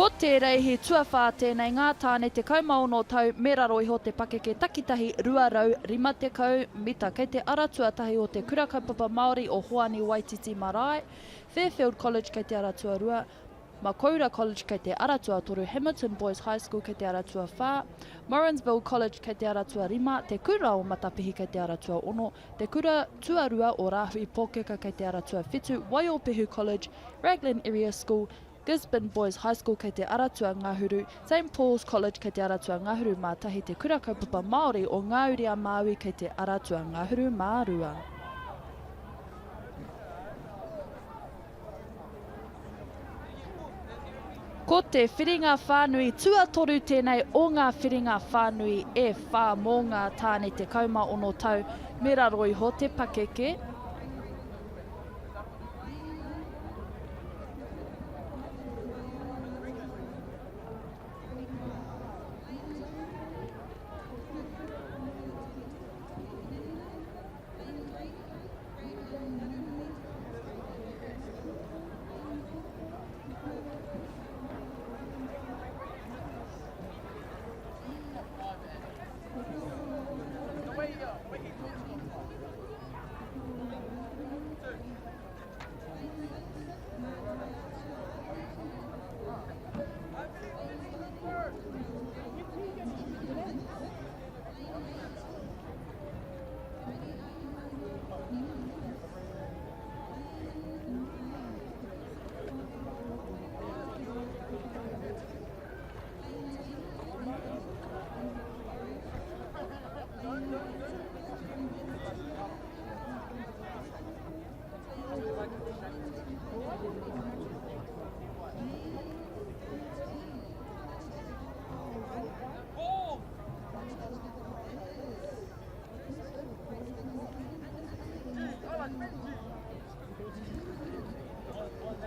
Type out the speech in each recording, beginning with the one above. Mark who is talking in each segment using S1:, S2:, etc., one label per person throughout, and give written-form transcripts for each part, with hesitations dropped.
S1: Ko te reihi tuawhā tēnei ngā tāne 16 tau me raro iho te pakeke takitahi 250 mita kei te ara tuatahi o te Kura Kaupapa Māori o Hoani Waititi Marae, Fairfield College kei te ara tuarua, Makoura College kei te ara tuatoru, Hamilton Boys High School kei te ara tuawhā, Morrinsville College kei te ara tuarima, Te Kura o Matapihi kei te ara tuaono, Te Kura Tuarua o Rāhui Pōkeka kei te ara tuawhitu, Waiopehu College, Raglan Area School, Gisborne Boys High School kei te ara tuangahuru, St Paul's College kei te ara tuangahuru mā tahi, Te Kura Kaupapa Māori o Ngā Uri a Māui kei te ara tuangahuru mā rua. Ko te whiringa whānui tuatoru tēnei o ngā whiringa whānui e whā mō ngā tāne 16 tau me raro iho te pakeke.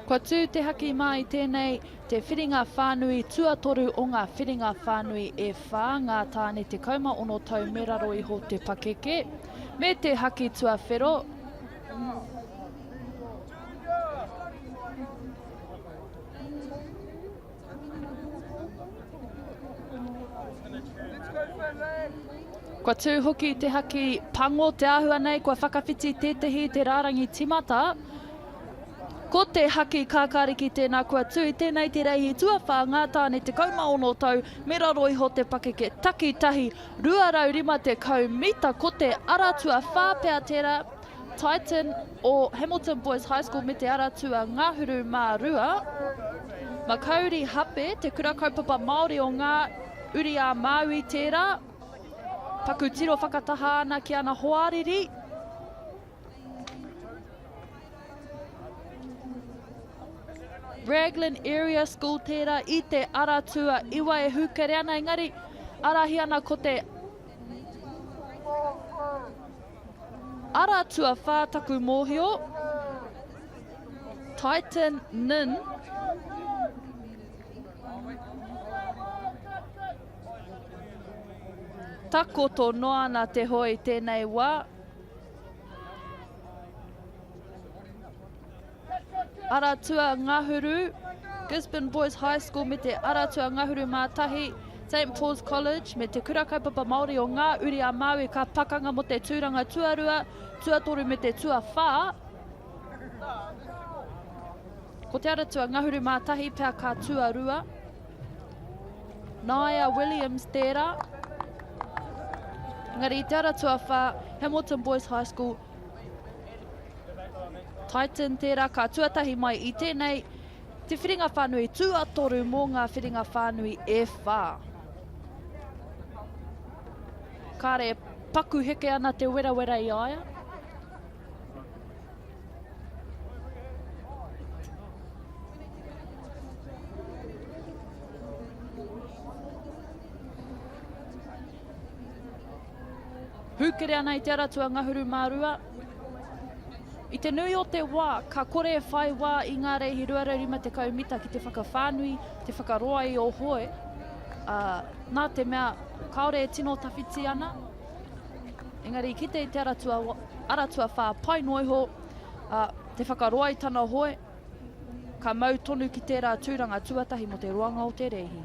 S1: Kua tū te haki mā i tēnei, te whiringa whānui tuatoru o ngā whiringa whānui e whā, ngā tāne 16 tau me raro iho te pakeke, me te haki tuawhero. Kua tū hoki te haki pango te āhua nei, kua whakawhiti tētehi i te rārangi timata. Ko te haki kākāriki tēnā kua tū i tēnei te reihi tuawhā ngā tāne 16 tau me raro iho te pakeke takitahi 250 mita ko te ara tuawhā pea tērā Titan o Hamilton Boys High School me te ara tua ngahuru mā rua. Makauri Hape, te kura kaupapa Māori o Ngā Uri a Māui tērā. Paku tiro whakataha ana ki ana hoariri. Raglan Area School tērā i te ara tua iwa e hūkere ana engari arahi ana ko te Ara tuawhā taku mōhio. Titan Nin. Takoto noa ana te hoe i tēnei wā. Aratua Ngahuru, Gisborne Boys High School me te Aratua Ngahuru mā tahi, St Paul's College me Te Kura Kaupapa Māori o Ngā Uri a Māui ka pakanga mō te tūranga tuarua, tuatoru me te tuawhā. Ko Te Aratua Ngahuru mā tahi pea ka tuarua. Nāia Williams tērā. Engari i Te Aratua whā, Hamilton Boys High School, Titan tērā ka tuatahi mai i tēnei, te whiringa whānui tuatoru mō ngā whiringa whānui e whā. Kāre e paku heke ana te werawera i a ia. Hūkere ana i te ara tuangahuru mā rua. I te nui o te wā, ka kore e whai wā i ngā reihi 250 mita ki te whakawhānui, te whakaroa i ō hoe, ā, nā te mea kāore e tino tawhiti ana. Engari i kite i te ara tua, ara tuawhā pai noa iho, ā, te whakaroa i tana hoe. Ka mau tonu ki tērā tūranga tuatahi mō te roanga o te rēhi.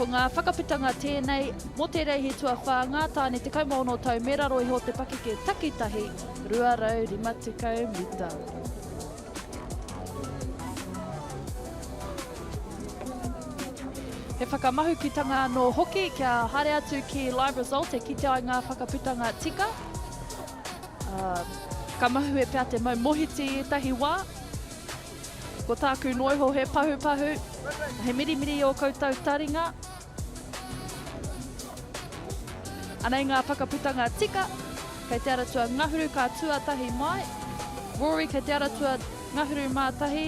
S1: Ko ngā whakaputanga tēnei mō te reihi tuawhā, ngā tāne 16 tau me raro iho te pakeke takitahi 250 mita. He whakamahukitanga anō hoki kia haere atu ki Live Result e kite ai ngā whakaputanga tika. Uh, ka mahue pea te mau mohiti i ētahi wā. Ko tāku noiho he pahupahu, he mirimiri i ō koutou taringa. Anei ngā whakaputanga tika, kei te ara tua ngahuru ka tuatahi mai. Rory kei te ara tua ngahuru mā tahi.